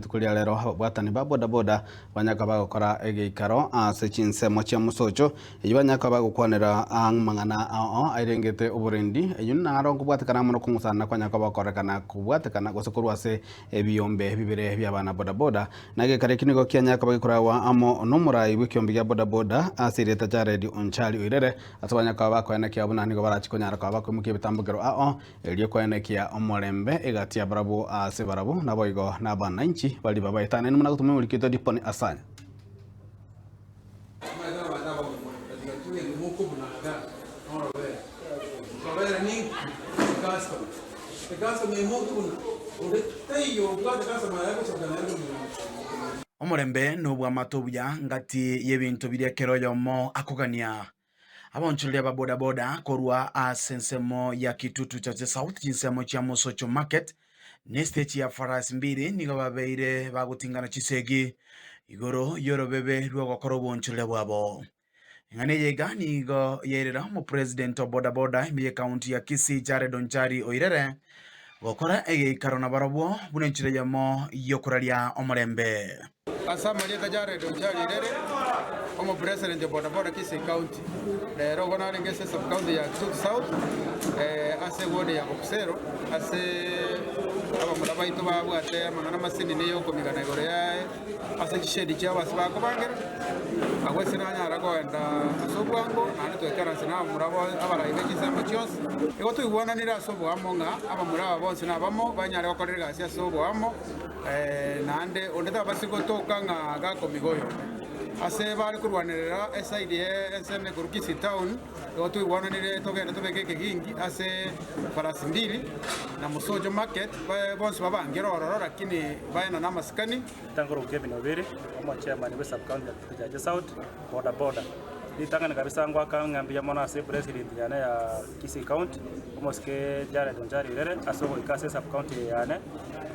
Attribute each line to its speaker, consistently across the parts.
Speaker 1: Rituko ria rero ababwatani ba bodaboda banyaka bagokora egeikaro ase chinsemo chia mosocho, eyio banyaka bagokwanera amang'ana ao airengete oborendi, eyio naro nkobwatekana amo nokong'usana kwanyaka gokorekana kobwatekana gose korwa ase ebiombe bibere bi'abana bodaboda. Na egeikaro eki nigo kianyaka bagekoragwa amo nomorai bw'ekiombe gia bodaboda ase erieta Jared Onchari Oirere, ase banyaka bakoenekia buna nigo barachi konyara koba bakoimokia ebitambokero ao Erio koenekia omorembe egati ya barabwo ase barabwo, naboigo nabananchi baria babaetanaine buna gotoma omoriki oito Diponi Asanya.
Speaker 2: Omorembe nobw'amato obuya ngati y'ebinto biria kera oyomo akogania. Abaonchoreria ba bodaboda korwa ase ensemo ya Kitutu Chache South, chinsemo chia Mosocho Market, na estage ya Farasi Mbili nigo babeire bagotingana chisegi igoro y'orobebe rw'ogokora oboonchoreria bwabo. Eng'ana eye iga nigo yairera omopresident o bodaboda ime y'ecounty ya Kisii Jared Onchari Oirere gokora egeikaro nabarobwo buna enchera eyemo y'okoraria omorembe.
Speaker 3: Ase amarieta Jared Onchari Irere, omopresident o bodaboda Kisii County, rero igo narenge ase esub-county ya Kitutu South ase eward ya Bokusero ase abamura baito babwate amang'ana amasinini yokomigana igoro yaye ase chishedi chiabo ase bakobangera. Agwo ase nanyara koenda ase obwango naende twaikaransa na abamura abarai be chinsemo chionsi. Igo toigwananire ase oboamo ng'a abamura aba bonsi nabamo banyare gokorera egasi ase oboamo. Naende onde tabasi gotoka ng'a gakomiga oyonde. Ase bare korwanerera eside y'ensemo ekorwa Kisii Town, igo toigwananire togende tobeke ekegingi ase Farasi Mbili na Mosocho Market, bonsi babangere ororo lakini baenane amasikani.
Speaker 4: Ritang'ani Kevin Obiri, omochairman bwe sub-county ya Kitutu Chache South, boda boda. Ritang'ani kabisa ngoaka ng'a mbuya mono ase president yane ya Kisii County, omosike Jared Onchari Irere ase ogoika ase esub-county eye yane,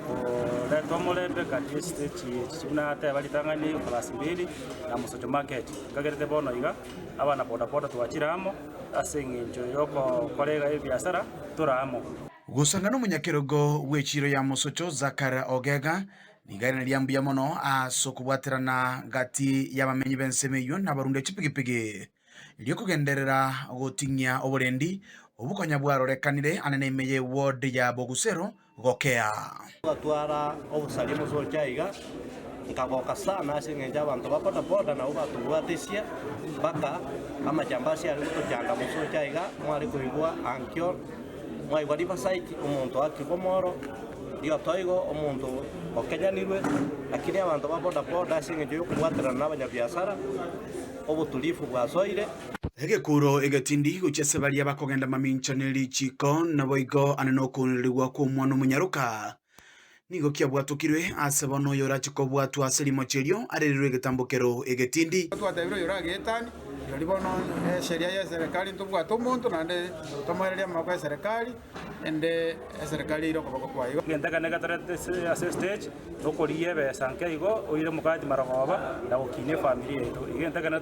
Speaker 4: koreta omorembe kati ye chistage echi buna ateba ritang'ani class mbili na Mosocho Market. Nkagerete bono iga, abana boda boda twachire amo ase eng'encho yokokora iga ebiasara tore amo.
Speaker 2: Gosanga nomonyakerogo bw'echiiro ya Mosocho Zachary Ogega, Nigo airaneria mbuya mono ase okobwaterana gati y'abamenyi b'ensemo eyio na abarundia chipigipigi, erio kogenderera goting'ia oborendi obwo konya bwarorekanire ane neime ye ward ya Bogusero gokea.
Speaker 5: Twatwara obosaria mosocho aiga, nkagoka sana ase engencho abanto ba boda boda nabwo batobwatesie mpaka amajambazi are gotochanda mosocho aiga, mware koigwa ankio, mwaigwa Riverside omonto oakirwe omoro, Riotoigo omonto okenyanirwe, lakini abanto ba boda boda ase engencho y'okobwaterana n'abanyabiasara, obotulifu bwasoire.
Speaker 2: Egekuro egetindi gochia ase baria bakogenda mamincha ne richiiko, naboigo ane nokonererigwa kw'omwana omonyaroka, nigo kiabwatokirwe ase bono oyorache kobwatwa ase rimocho erio arererwe egetambokero egetindi.
Speaker 3: Twatebire oyoragetanie, rirorio bono esheria y'eserekari ntobwate omonto naende tomoererie amaboko y'eserekari. Ende eserekari eire okoboko kwaye.
Speaker 4: Egento ekene getorete ase estage nokorigia ebesa nke igo oire omokati marogoba na gokinia efamiri yaito. Egento ekene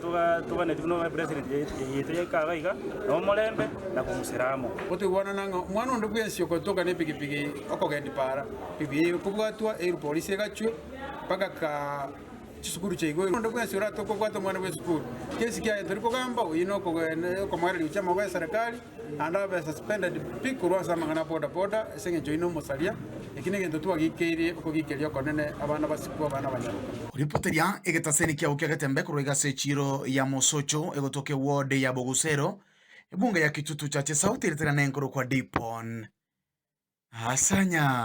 Speaker 4: toganetie buna epresident yaito yaika iga iga na omorembe na kong'usera amo.
Speaker 3: Gotoigwanana ng'a omwana onde bwensi ogotoka nepigipigi okogendi para, pigipigi eye ekobwatwa eirwe polisi egachwe mpaka ka chisukuru chiaigwe. Onde bwensi oratoke obwate omwana bw'esukuru, kesi kiaye tori kogamba oyio nokomoereria gochia amaboko y'eserekari. Naende abe suspended pi korwa ase amang'ana a boda boda ase engencho oyio nomosaria, eki negento twagikeirie okogikeria okonene abana basikwe abana abanyaroka.
Speaker 2: Ripoteria egetaseni kiao kia Getembe korwa iga ase echiiro ya Mosocho egotoka eward ya Bogusero, ebunge ya Kitutu Chache South eritera nenkorokwa Dipon Asanya.